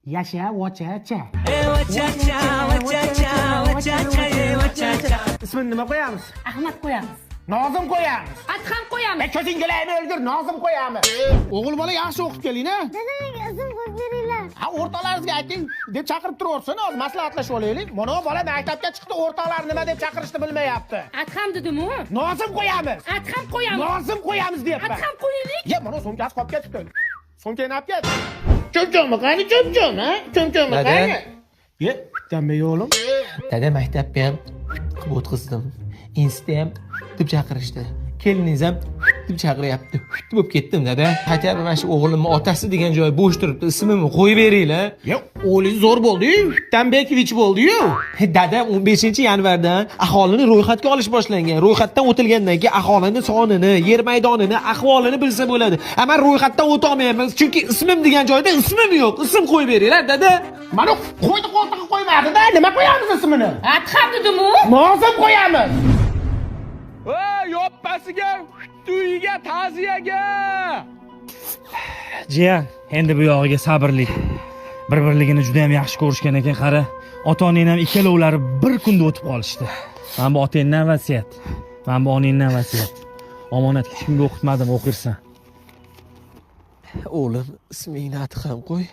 Yasha, vachacha. Ismini nima qo'yamiz? Ahmad qo'yamiz. Nozim qo'yamiz. Adham qo'yamiz. E, ko'zinglarni o'ldir, Nozim qo'yamiz. O'g'il bola, yaxshi o'qib keling, a? Dada, menga ism qo'yib beringlar. Ha, o'rtoqlaringizga ayting deb chaqirib turaversin, hozir maslahatlashib olaylik. Mana bu bola maktabga chiqdi, o'rtoqlar nima deb chaqirishni bilmayapti. Adham dedimu. Nozim qo'yamiz. Adham qo'yamiz. Nozim qo'yamiz deyapman. Adham qo'yaylik. Ye, mana sumkasi qolib ketibdi. Sumkani olib ket. Cho'mcho'mi qani, cho'mcho'm, ha? Cho'mcho'mi Dada. qani? Ye, dambe o'g'lim. Dada, maktabga ham qilib o'tqizdim. Institutda ham deb chaqirishdi. Keliningiz ham deb chaqiryapti. Bo'lib ketdim, dada. Хотя бы mana shu o'g'limni otasi degan joyi bo'sh turibdi. Ismimni qo'yib beringlar. Ye, o'g'lingiz zo'r bo'ldi-yu. Dambekovich bo'ldi-yu. Dada, 15 yanvardan aholini ro'yxatga olish boshlangan. Ro'yxatdan o'tilgandan keyin aholini sonini, yer maydonini, ahvolini bilsa bo'ladi. A man ro'yxatdan o'ta olmayapman, chunki ismim degan joyda ismim yo'q. Ism qo'yib beringlar, dada. Mana qo'ydi, qo'ltig'i qo'ymadi-da. Nima qo'yamiz ismini? Adham dedimu. Nozim qo'yamiz. Yoppasiga, uyiga ta'ziyaga. Jiyan, endi bu yog'iga sabrli. Bir birligini juda ham yaxshi ko'rishgan ekan, qara. Ota onang ham ikkalovlari bir kunda o'tib qolishdi. Mana bu otangdan vasiyat, mana bu onangdan vasiyat. Omonat, hech kimga o'qitmadim, o'qirsan. O'g'lim, ismingni Adham qo'y.